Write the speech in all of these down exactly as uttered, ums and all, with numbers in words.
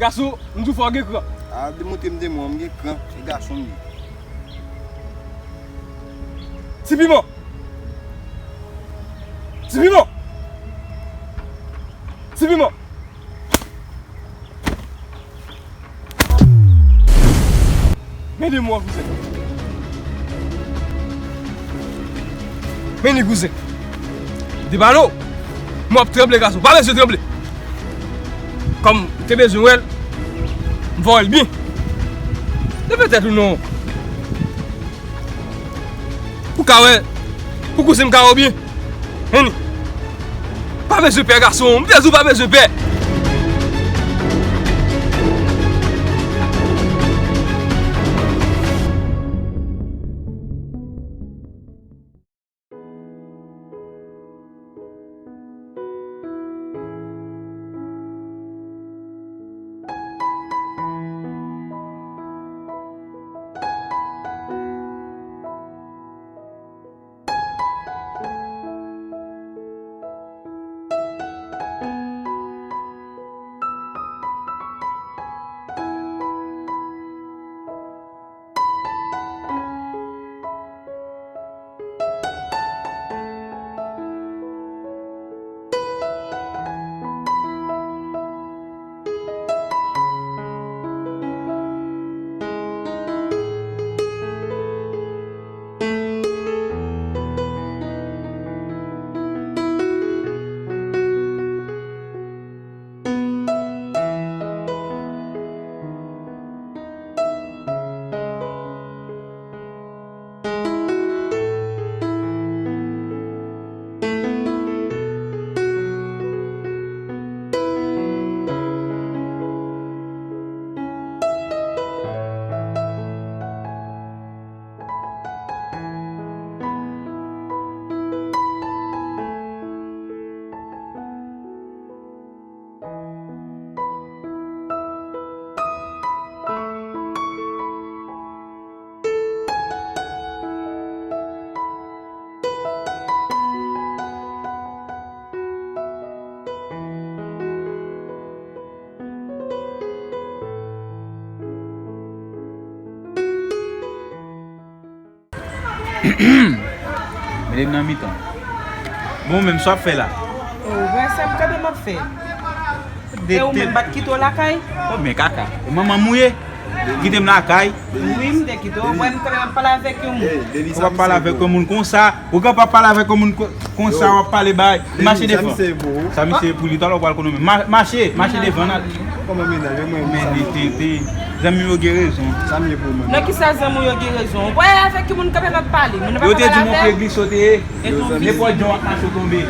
Gason, m di w fò w gen kran. A, demontre m de mwen, m gen kran, se gason m ye. Ti piman! Ti piman! Ti piman! Men de mwen, kouzen. Men li, kouzen. Debale w. Mwen ap tranble, gason. Pa bezwen tranble. Kòm ou te bezwen wè l, m va wè l byen. Leve tèt ou non. Pou ka wè, pou kouzen m ka wè w byen. Henny, pa bezwen pè, gason, m te di w pa bezwen pè. Mete m nan mitan. Bon, menm sa w ap fè la. O, wè, sa m kanpe m ap fè. E ou menm pa t kite w lakay? O, men kaka. E manman m ou ye? Kite m lakay. Wi, m te kite w. Wè, m kanpe m ap pale avèk yon moun. Ou pa pale avèk yon moun konsa. Ou ka pa pale avèk yon moun ko-, konsa, w ap pale bay. Mache devan. Sa misye ye pou li, talè w pral konnen menm. Ma-, mache, mache devan, n al. Kòman mennaj mwen? Men li tenten. Zanmi yo gen rezon. Sa m ye pou mwen? Nan kisa zanmi yo gen rezon? Ou pa avèk ki moun kanpe m ap pale? Moun nan pa pale avè w? Yo te di m yon pye glis ou te ye. Nenpòt jan w ap mache w tonbe.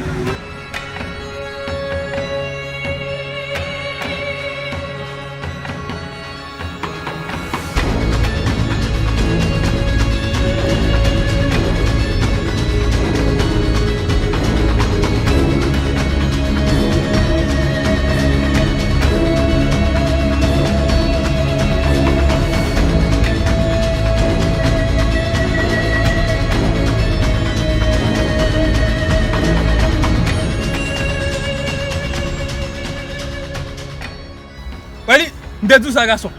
Wè li, m te di w sa, gason.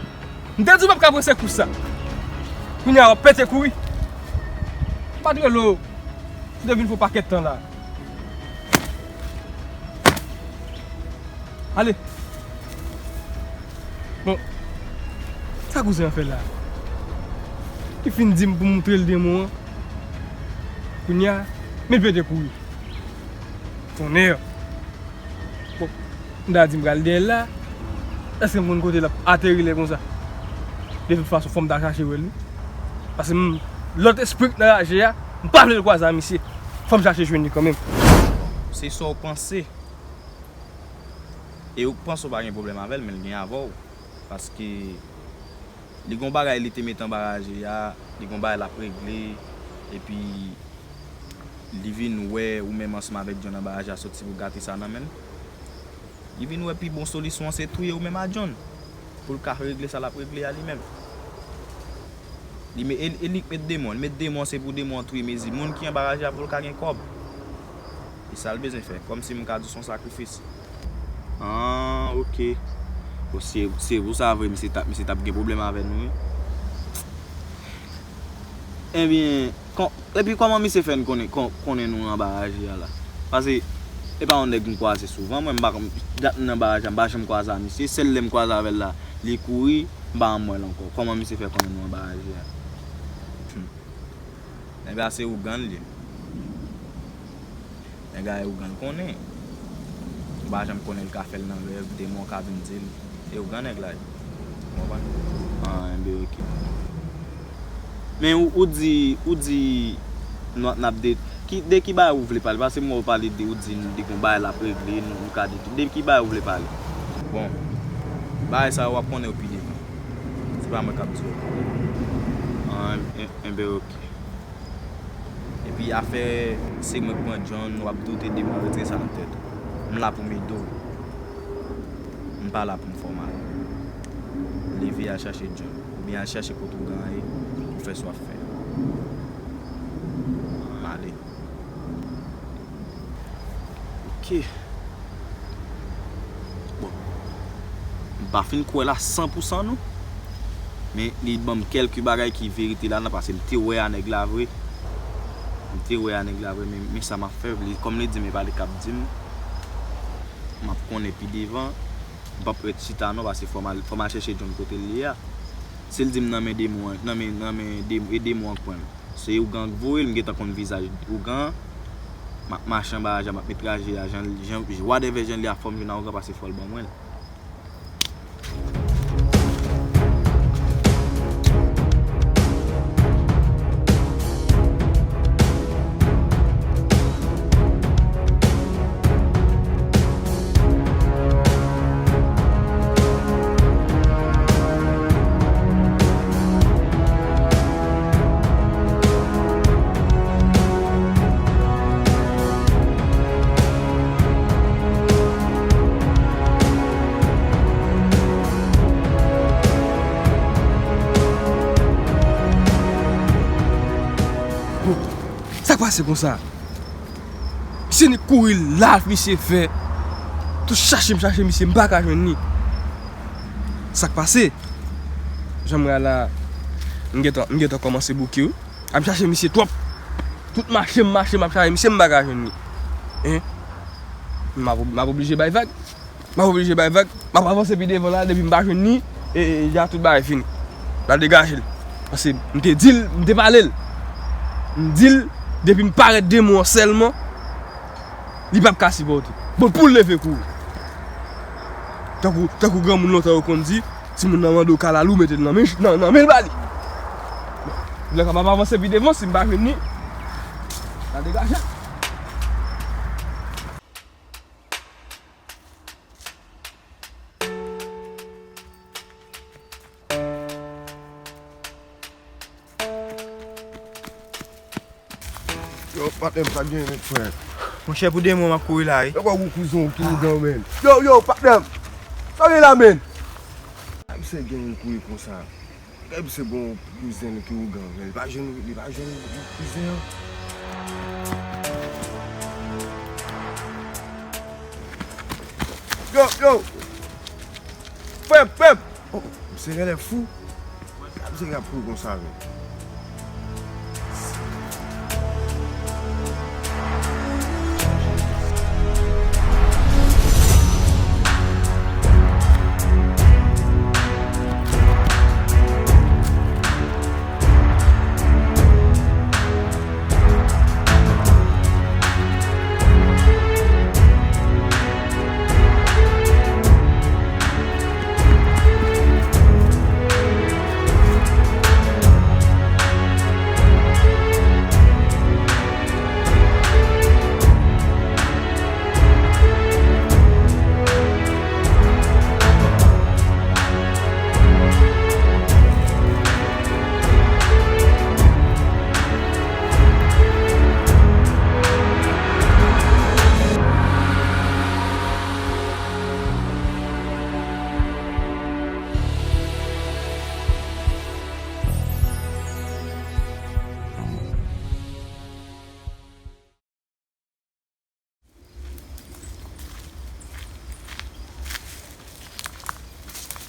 M te di w p ap ka pran se kous sa. Kounye a w ap pete kouri. M pa t rele w. Ou te vin fè yon pakèt tan la. Ale. Bon. Sa kouzen an fè la? Li fin di m pou m montre l demon an. Kounye a, men l pete kouri. Tonnè. Bon, m ta di m pral dèyè l la. Èske m konn kote l ap ateri lè konsa? De tout fason, fò m ta chache wè l wi. Paske m, lòt espri k nan raje a, m pa vle l kwaze a misye. Fò m chache jwenn li kanmenm. Se sa w panse? E ou k panse w pa gen pwoblèm avè l, men l gen avè w. Paske li gon bagay li te met anba raje a, li gon bagay l ap regle, epi li vin wè ou menm ansanm avèk John anba raje a soti pou gate sa nan men l. Li vin wè pi bon solisyon an se touye ou menm a John, pou l ka regle sa l ap regle a li menm. Li me, e, e li k met demon, li met demon se pou demon an touye mezi moun ki anba raje a pou l ka gen kòb. E sa l bezwen fè, kòmsi m ka di w se yon sakrifis. Ah, ok. Bon, se, se pou sa vre, misye t ap, misye t ap gen pwoblèm avè nou, wi. Ebyen, kò-, epi kòman misye fè n konnen, kon-, konnen nou anba raje a la? Paske, e pa yon nèg m kwaze souvan, mwen, m pa konn, dat m nan anba raje a, m pa janm kwaze a misye. Sèl lè m kwaze avè l la, li kouri, m pa janm wè l ankò. Kòman misye fè konnen nou anba raje a? Hmm. Nèg la se ougan l ye. Nèg la e ougan l konnen. Ou pa janm konnen l ka fè l nan rèv, demon ka vin di l. E ougan nèg la ye. Ou konprann? Ah, enben, ok. Men ou, ou di, ou di, nou, n ap de, ki, de ki bagay ou vle pale? Paske m wè w pale de, ou di, de gon bagay l ap regle, nou, nou ka di tout. De ki bagay ou vle pale? Bon, bagay sa yo w ap konnen yo pi devan. Se pa mwen k ap di yo. Ah, en-, enben, ok. Epi afè se mwen k pran John, w ap doute de mwen, retire sa nan tèt ou. M la pou m ede w. M pa la pou m fè w mal. Leve al chache John, oubyen al chache kote ougan an ye, ou fè sa w ap fè. M ale. Ok. Bon. M pa fin kwè la san pou san non. Men li ban m kèlke bagay ki verite ladan, paske m te wè a nèg la vre. M te wè a nèg la vre, men, men sa m ap fè, li, kòm li di m e pa li k ap di m, m ap konnen pi devan. M p ap ret chita non, paske fò m al, fò m al chèche John kote l ye a. Si l di m nan men demon an, nan men, nan men de-, e demon an k pran l. Se ougan k voye l, m gentan konn vizaj ougan an. M ap mache anba raje a, m ap met raje a, jan, jan, whatever jan li a, fò m jwenn a ougan paske fò l ban mwen l. Sa k pase konsa? Misye ni kouri laj misye fè. Tou chache m chache misye, m pa ka jwenn li. Sa k pase? Jan m wè a la, m gentan, m gentan kòmanse bouke wi. Ap chache misye twòp. Tout mache m mache, m ap chache misye, m pa ka jwenn li. Hein? M ap, m ap oblije bay vag. M ap oblije bay vag. M ap avanse pi devan la, depi m pa jwenn li, e, e, deja tout bagay fini. L al degaje l. Paske m te di l, m te pale l. M di l, depi m parèt de mo an sèlman, li p ap ka sipòte. Bon, pou l leve kouri. Tankou, tankou granmoun lontan yo konn di, timoun nan mande w kalalou, mete l nan men, nan, nan men l ba li. Bon, lè sa m ap avanse pi devan, si m pa jwenn li, l al degaje l. Yo, patnè m, sa k genyen, frè? Monchè, pou de mwa m ap kouri la, wi. Yo, gwo kouzen w ki ougan, men. Yo, yo, patnè m. Sa w gen la, men? Misye genyen kouri konsa. Gad misye gon kouzen li ki ougan, men li pa jwenn, li pa jwenn kouzen an. Yo, yo! Frè m, frè m! Oh, misye genlè fou. Misye ka kouri konsa, men.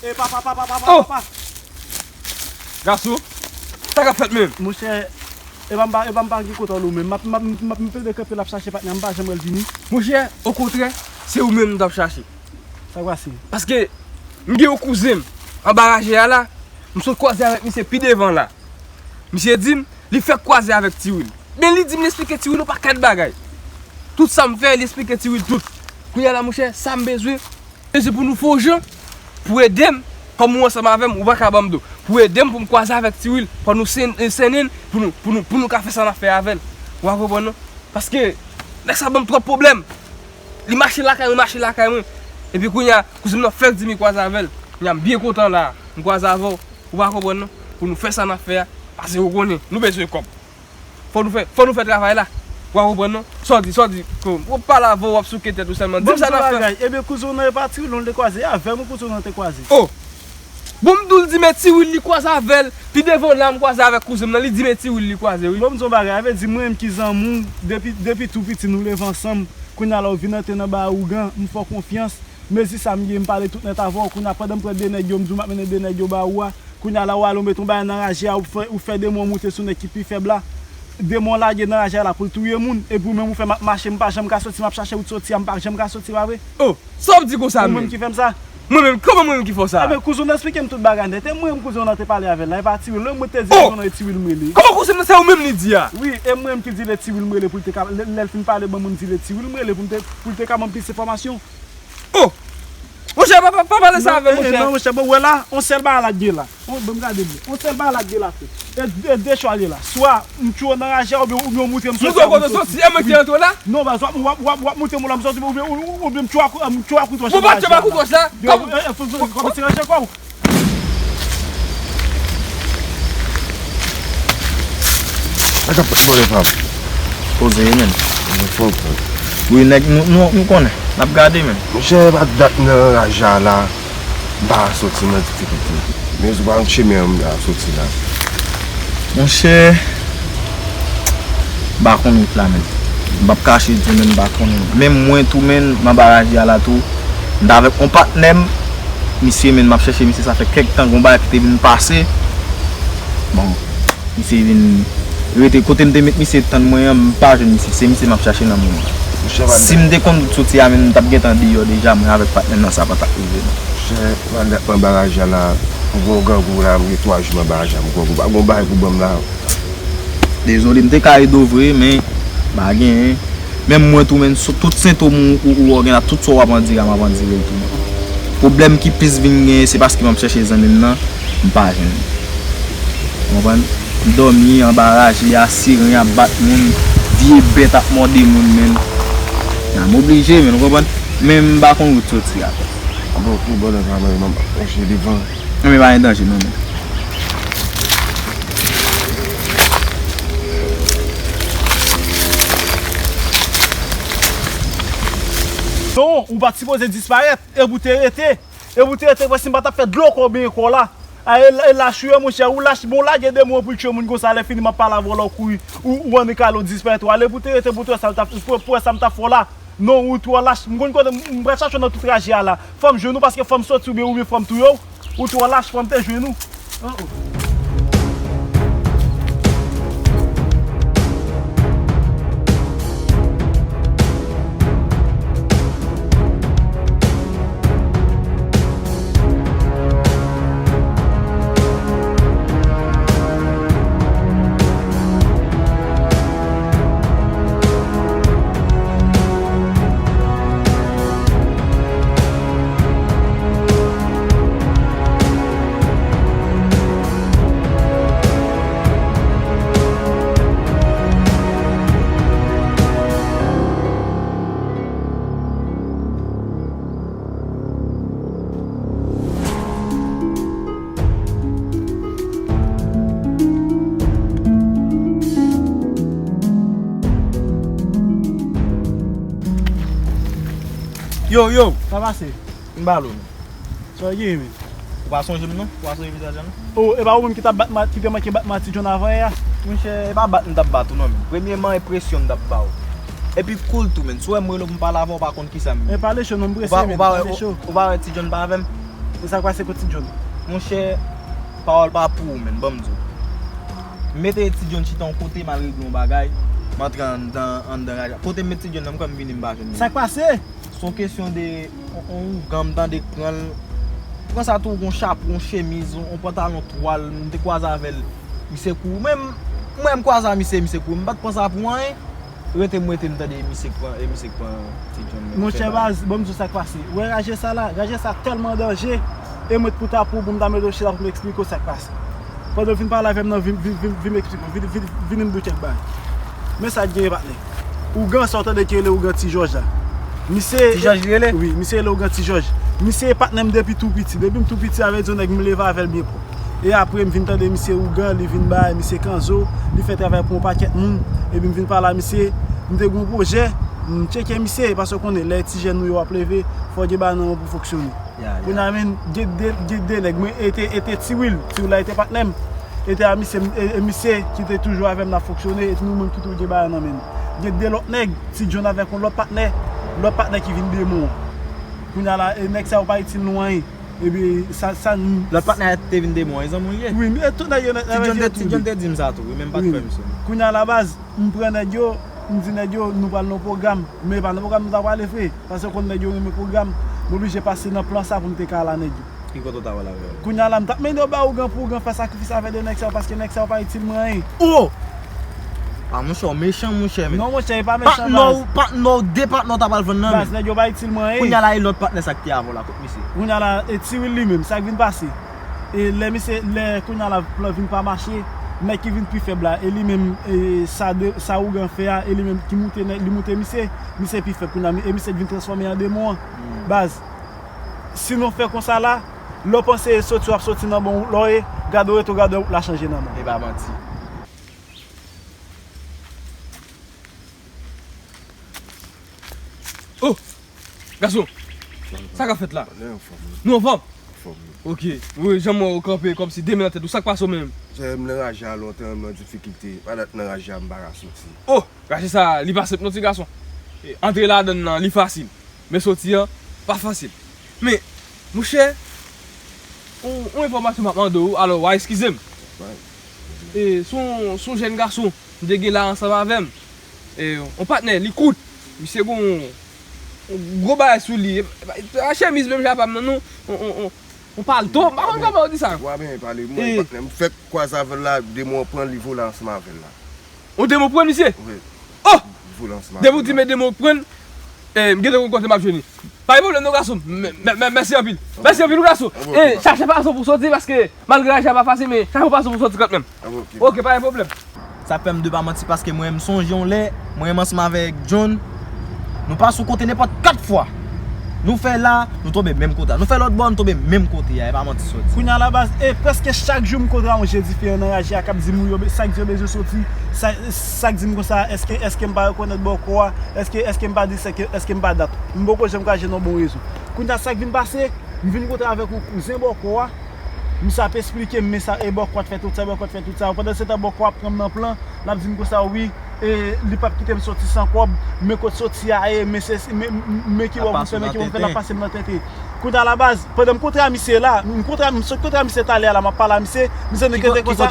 E papa, papa, papa, papa. Gason, sa k ap fèt menm? Monchè, e pa m pa, e pa m pa ki kote w menm. M ap, m ap, m ap, m plede kanpe l ap chache patnè, m pa janm wè l vini. Monchè, okontrè, se ou menm m t ap chache. Sa k pase? Paske m gen yon kouzen m anba raje a la, m sot kwaze avèk misye pi devan la. Misye di m, li fèk kwaze avèk Tiwil. Men li di m, li esplike Tiwil yon pakèt bagay. Tout sa m fè, li esplike Tiwil tout. Kounye a la, monchè, sa m bezwen, se pou nou fè yon jan pou ede m, kòm ou ansanm avè m, ou pa ka ban m do. Pou ede m pou m kwaze avèk Tiwil, fò nou sen-, sennen, pou nou, pou nou, pou nou ka fè sa n ap fè avè l. Ou pa konprann non? Paske nèg sa ban m twòp pwoblèm. Li mache lakay mwen, mache lakay mwen. Epi kounye a, kouzen m nan fèk di m li kwaze avè l. Kounye a, m byen kontan la. M kwaze avè w. Ou pa konprann non? Pou nou fè sa n ap fè a. Paske ou konnen, nou bezwen kòb. Fò nou fè, fò nou fè travay la. Ou pa konprann non? Sa w di, sa w di, ko-, w ap pale avè w, w ap souke tèt ou sèlman. Di m sa n ap fè. Ebyen, kouzen w nan e pa Tiwil non l te kwaze, e avè m kouzen w nan te kwaze. Oh! Bon, m di w l di men Tiwil li kwaze avè l. Pi devan la, m kwaze avèk kouzen m nan, li di men Tiwil li kwaze, wi. Bon, m di w yon bagay, sa vle di mwen menm ki zanmi w, depi, depi tou piti nou leve ansanm, kounye a la w vin antre nan bagay ougan, m fè w konfyans. Mezi sa m ye, m pale tout nèt avè w. Kounye a pandan m pran de nèg yo, m di w m ap mennen de nèg yo ba ou a. Kounye a la w ale w mete yon bagay nan raje a, ou fè, ou fè demon moute sou nèg ki pi fèb la. Demon lage nan raje a la pou l touye moun. Epi ou menm ou fè m ap mache, m pa janm ka soti, m ap chache wout soti a, m pa janm ka soti, pa vre? Oh, sa w ap di konsa menm? Ou menm ki fè m sa? Mwen menm, kòman mwen menm ki fè w sa? Ebyen, kouzen w nan esplike m tout bagay nèt. E mwen menm kouzen w nan te pale avè l la, e pa Tiwil. Lè mwen te di kouzen w nan e Tiwil m rele. Kòman kouzen m nan se ou menm li di a? Wi, e mwen menm ki di l e Tiwil m rele pou l te ka, lè, lè l fin pale ban mwen, m di l e Tiwil m rele pou m te, pou l te ka ban m plis enfòmasyon. Oh! Monchè, pa, pa, pa pale sa avè m, monchè. Non, monchè, bon, wè la, on sèl bagay la k gen la. On, ban m gade byen. On sèl bagay la k gen la, frè. E, e de chwa li la. Swa m tchwe w nan raje a, oubyen, oubyen w moute m soti a pou m soti. Moute w kote w soti, e mwen ki rantre w la? Non, baz, w ap, w ap, w ap, w ap moute m la, m soti, oubyen, oubyen, oubyen m tchwe ak, m tchwe ak koutwòch nan raje a. Bon, pa tchwe m ak koutwòch la. Kòm, e, e, fò, fò, kòmanse ranje kò w. Sa k ap pase, frè m? Poze wi, menn. Anfòm, frè. Wi, nèg, nou, nou, nou konnen. N ap gade, menn. Monchè, pa dat nan raje a la, m pa soti nan difikilte. Men sou pa yon chemen an m ta soti la. Monchè, m pa konn wout la, menn. M p ap kache di w, menn, m pa konnen. Menm mwen tou, menn, m anba raje a la tou. M t avèk yon patnè m. Misye, menn, m ap chèche misye, sa fè kèk tan, gon bagay ki te vin pase. Bon, misye vin rete kote m te met misye tann mwen an, m pa jwenn misye. Se misye m ap chache nan moman. Si m te konn wout soti a, menn, m t ap gentan deyò deja, mwen avèk patnè m nan, sa pa t ap rive, non. Monchè, m anba raje a la, m gon grangou la, m gen twa jou m anba raje a, m grangou, pa gon bagay pou ban m la. Dezole, m te ka ede w vre, men pa genyen. Menm mwen tou, menn, sou tout sentòm ou, ou, ou wè w gen la, tout sa w ap andire a, m ap andire l tou, menn. Pwoblèm ki plis vin genyen, se paske m ap chèche zanmi m nan, m pa jwenn li. Ou konprann? M dòmi anba raje a, siren ap bat moun, vye bèt ap mòde moun, menn. Nan, m oblije, menn, ou konprann? Men m pa konn wout soti a. Bon, pi bon nan sa, mwen, mwen ap chèche devan. Nan, men pa gen danje, non, menn. Non, ou pa t sipoze disparèt. E pou te rete. E pou te rete, vre, si m pa t ap fè dlo kò w benyen kò w la. A, e, e lach ou ye, monchè, ou lach, bon, lage demon an pou l tchwe moun konsa, lè fini m ap pale avè w la, ou kouri, ou, ou annik ale, ou disparèt, ou ale, pou te rete, pou te wè sa m t ap, pou, pou wè sa m t ap fè w la. Non, ou twò lach. M konn kote m, m pral chache w nan tout raje a la. Fò m jwenn ou paske fò m soti oubyen, oubyen fò m touye w. Ou twò lach, fò m te jwenn ou. Oh, oh. Yo, yo! Sa pase? M ba l ou, men. Sa w gen, men? Ou pa sonje m, non? Ou pa sonje vizaj la, non? Oh, e pa ou menm ki t ap bat ma-, ki te manke bat Mati John avanyè a? Monchè, e pa bat m t ap bat ou, non, men. Premyèman, enpresyon m t ap ba w. Epi koul tou, men. Si w wè m rele w pou m pale avè w, ou pa konn kisa m ye. Men pale cho, non, m prese, men. Pale cho. Ou pa wè, ou, ou pa wè Ti John pa avè m? E sa k pase kot Ti John? Monchè, pawòl pa pou ou, menn, ban m di w. M mete Ti John chita yon kote, m al regle yon bagay, m antre anndan, anndan raja. Kote m met Ti John nan, m kwè m vini, m pa jwenn li. Sa k pase? Se yon kesyon de yon, yon ougan m tande k pran l. Pran sa tou, yon chapo, yon chemiz, yon, yon pantalon twal, m te kwaze avè l. Misye kouri. Mwen, m, mwen, m kwaze a misye, misye kouri. M pa t pran sa pou anyen. Rete m rete m tande e misye k pran, e misye k pran Ti John nan. Monchè baz, ban m di w sa k pase. Ou wè raje sa la, raje sa tèlman danje. E mwen t pou ta pou, pou m ta mete w chita pou m eksplike w sa k pase. Pandan w vin pale avè m nan, vin, vin, vin, vin m eksplike w, vin, vin, vin m di w kèk bagay. Men sa k genyen, patnè. Ougan sa w tande ki rele ougan Ti Jòj la. Misye Ti Jòj li rele? Wi, misye rele ougan Ti Jòj. Misye e patnè m depi tou piti. Depi m tou piti, sa vle di yon nèg m leve avè l byen pwòp. E apre, m vin tande misye ougan, li vin bay, misye kanzo, li fè travay pou yon pakèt moun. Epi m vin pale a misye, m te gen yon pwojè, m tcheke misye, paske w konnen, lè ti jèn ou ye w ap leve, fò w gen bagay nan men w pou fonksyone. Ya, ya. Kounye a menm, gen de, gen de nèg, mwen, e te, e te Ti Wil, Ti Wil la e te patnè m. E te a misye, e, e misye ki te toujou avè m n ap fonksyone, e nou menm ki toujou gen bagay nan men nou. Gen de lòt nèg, Ti John avèk yon lòt patnè, lòt patnè ki vin demon an. Kounye a la, e nèg sa yo pa itil nou anyen. Epi, sa, sa n- Lòt patnè a te vin demon, e zanmi w li ye? Wi, men tout nèg yo nèt Ti John te, Ti John te di m sa tou, wi, men m pa t kwè misye. Kounye a la baz, m pran nèg yo, m di nèg yo, nou pral nan pwogram. Men e pa nan pwogram nou ta prale vre. Paske w konn nèg yo renmen pwogram. M oblije pase nan plan sa pou m te ka al a nèg yo. Ki kote w ta prale avè yo? Kounye a la, m t ap mande yo ba ougan pou ougan fè sakrifis avè de nèg sa yo, paske nèg sa yo pa itil mwen anyen. Oh! Ah, monchè, w mechan, monchè, men. Non, monchè, e pa mechan, baz. Patnè w, patnè w, de patnè w ta pral vann nan men. Baz, nèg yo pa itil mwen anyen. Kounye a la, e lòt patnè sa k te avè w la, kot misye? Kounye a la, e Ti Wil li menm, sa k vin pase? E lè misye, lè kounye a la plan vin pa mache, nèg ki vin pi fèb la, e li menm, e sa de, sa ougan fè a, e li menm ki moute nèg, li moute misye, misye pi fèb kounye a, e misye vin transfòme an demon an. Hmm. Baz, si nou fè konsa la, lè w panse soti w ap soti nan bon wout la w ye, gade w rete w gade wout la chanje nan mò. E pa manti. Oh! Gason, sa k ap fèt la? Nou anfòm, wi. Nou anfòm? Anfòm, wi. Ok. Wi, jan m wè w kanpe kòmsi de men nan tèt ou, sa k pase w menm? Monchè, m nan raje a lontan, m nan difikilte. Pa dat nan raje a m pa ka soti. Oh! Raje sa, li pa senp non, ti gason. E, antre ladann nan, li fasil. Men soti an, pa fasil. Men, monchè, yon, yon enfòmasyon m ap mande w, alò, w a eskize m. E, se yon, se yon jèn gason, m te gen la ansanm avè m. E, yon patnè, li kout. Misye gen yon, yon gwo bagay sou li. E, e, pa chemiz menm jan pa m nan, non. Yon, yon, yon, yon palto. M pa konn kòman yo di sa. Wa byen pale, mwen, patnè. M fèk kwaze avè l la, demon an pran l, li vole ansanm avè l la. Yon demon pran misye? Wi. Oh! Li vole ansanm avè l la. Depi w di men demon pran l, e, m gentan konn kote m ap jwenn li. Pa gen pwoblèm non, gason. Mè-, mè-, mè-, mèsi anpil. Mèsi anpil, wi, gason. E, chache fason pou soti, paske malgre raje a pa fasil, men chache yon fason pou soti kanmenm. Ok, pa gen pwoblèm. Sa fè m de pa manti, paske mwen, m sonje yon lè, mwen menm ansanm avèk John, nou pase yon kote nenpòt kat fwa. Nou fè la, nou tonbe menm kote a. Nou fè lòt bò, nou tonbe menm kote a. E pa manti sa w di. Kounye a la baz, e prèske chak jou m kontre a yon je diferan nan raje a k ap di m, wi, yo be-, sa k di yo bezwen soti, sa, sa k di m konsa, èske, èske m pa rekonèt bòkò a? Èske, èske m pa di sa ke, èske m pa dat? M poko janm krache nan bon rezon. Kounye a sa k vin pase, m vin kontre avèk yon kouzen bòkò a. Misye ap esplike m, men sa, e bòkò a t fè tout sa, bòkò a t fè tout sa. Pandan se tan bòkò a ap pran m nan plan, l ap di m konsa, wi, e li p ap kite m soti san kòb, men kote soti a ye, men se, men, men ki bò pou m fè, men ki bò pou m fè, l ap pase m nan tenten. Kounye a la baz, pandan m kontre a misye la, m kontre a, m sot kontre a misye talè a la, m ap pale a misye, misye di tenten konsa.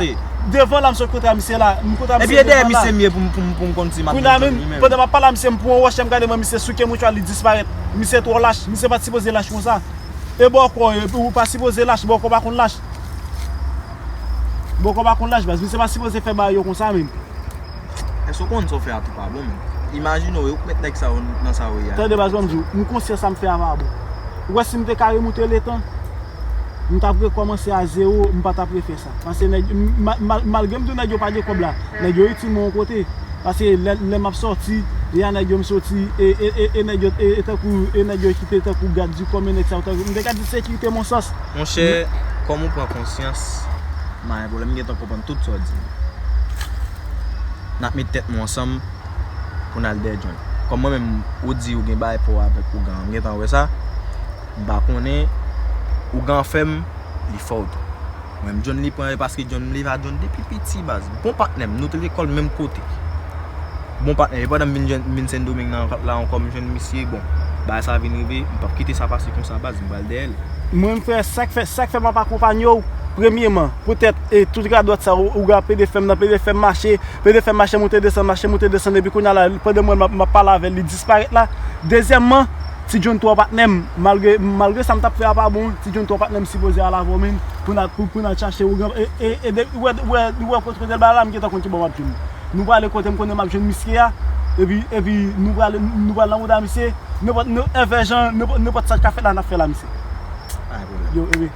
Devan la, m sot kontre a misye la, m kontre a misye devan la. Epi e dèyè misye m ye pou m, pou m, pou m konn si m ap jwenn li menm. Kounye a menm, pandan m ap pale a misye, m pran yon wòch, m gade mwen, misye souke mouchwa, li disparèt. Misye twò lach, misye pa t sipoze lach konsa. E bòkò, e, ou pa sipoze lach, bòkò pa konn lach. Bòkò pa konn lach, baz, misye pa sipoze fè bagay yo konsa menm. Èske w konn sa w fè a tou pa bon menm? Imajine w, ou k met nèg sa yo nan sa yo ye a. Tande baz, ban m di w, m konsyan sa m fè a pa bon. Ou wè si m te ka remoute letan, m t ap rekòmanse a zewo, m pa t ap refè sa. Paske nèg, m, ma-, ma-, malgre m di w nèg yo pa gen kòb la, nèg yo itil mwen yon kote. Paske lè, lè m ap soti, e a nèg yo m soti, e, e, e, e nèg yo, e, e tankou, e nèg yo ki te tankou gad di kòm, e nèg sa yo tankou, m te ka di sekirite mon sans. Monchè, kòm ou pran konsyans, m pa gen pwoblèm, m gentan konprann tout sa w di. N ap met tèt nou ansanm pou n al dèyè John. Kòm mwen menm, ou di ou gen bagay pou w avèk ougan an, m gentan wè sa. M pa konnen, ougan an fè m, li fè w tou. Mwen menm, John li pran, e paske John, m leve a John depi piti, baz. Bon patnè m, nou te lekòl menm kote. Bon patnè, e pandan m vin jwenn, m vin Sendomeng nan la ankò, m jwenn misye, bon, bagay sa vin rive, m p ap kite sa pase konsa, baz, m pral dèyè l. Mwen, m frè, sa k fè, sa k fè m ap akonpanye w, premyeman, poutèt, e, tout radòt sa, ou, ou gade pede fè m nan, pede fè m mache, pede fè m mache, monte, desann, mache, monte, desann, epi kounye a la, pandan mwen, m ap, m ap pale avè l, li disparèt la. Dezyèmman, Ti John twò patnè m, malgre, malgre sa m t ap fè a pa bon, Ti John twò patnè m sipoze al avè w, menm, pou n al, pou, pou n al chache ougan, e, e, e, de, ou wè, ou wè, ou wè kote, kote l bay la, m gentan konn ki bò m ap jwenn li. Nou prale kote m konnen m ap jwenn misye a, epi, epi nou prale, nou pral nan mouda misye, nenpòt, nenpòt, èvè jan, nenpòt, nenpòt sa k ka fèt la, n ap fè la, misye. Pa gen pwoblèm. Yo, epi.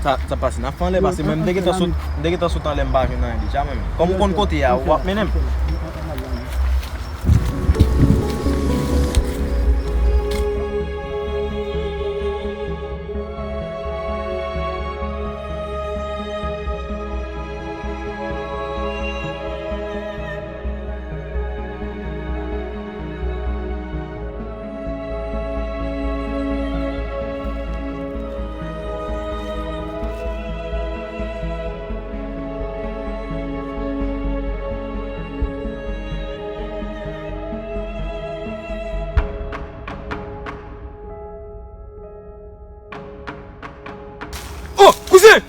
Sa, sa pase, n ap fè anlè, pase mwen, m te gentan sot, m te gentan sot anlè, m pa jwenn anyen deja, menm. Kòm ou konn kote a, w ap mennen m. Oh, kouzen!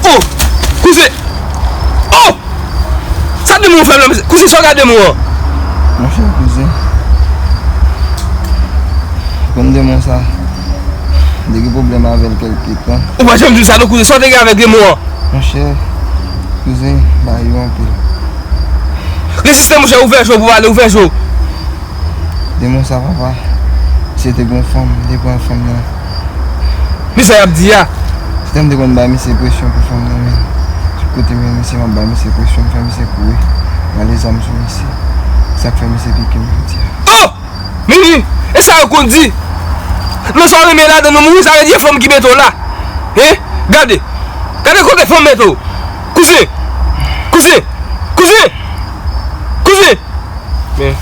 Oh! Kouzen! Oh! Sa demon fè la, mesye? Kouzen, sa w gade demon an? Monchè, kouzen, konn demon sa, m te gen pwoblèm avè l kèlke tan. Ou pa janm di m sa non, kouzen. Sa w te gen avèk demon an? Monchè, kouzen, bagay yo anpil. Reziste, monchè, ouvè je w pou pale, ouvè je w. Demon sa, papa, misye te gon fanm, li te pran fanm nan. Men sa y ap di a? Se te m te konn bay misye presyon pou fanm nan, men tout kote m jwenn misye, m ap bay misye presyon, m fè misye kouri, m rale zam sou misye. Sa k fè misye pike m jodi a. Oh! Mimi, e sa yo konn di? Nan sa w renmen ladan nou mouri, sa vle di e fanm ki mete w la. Hein? Gade. Gade kote fanm mete w. Kouzen. Kouzen. Kouzen. Kouzen. Men,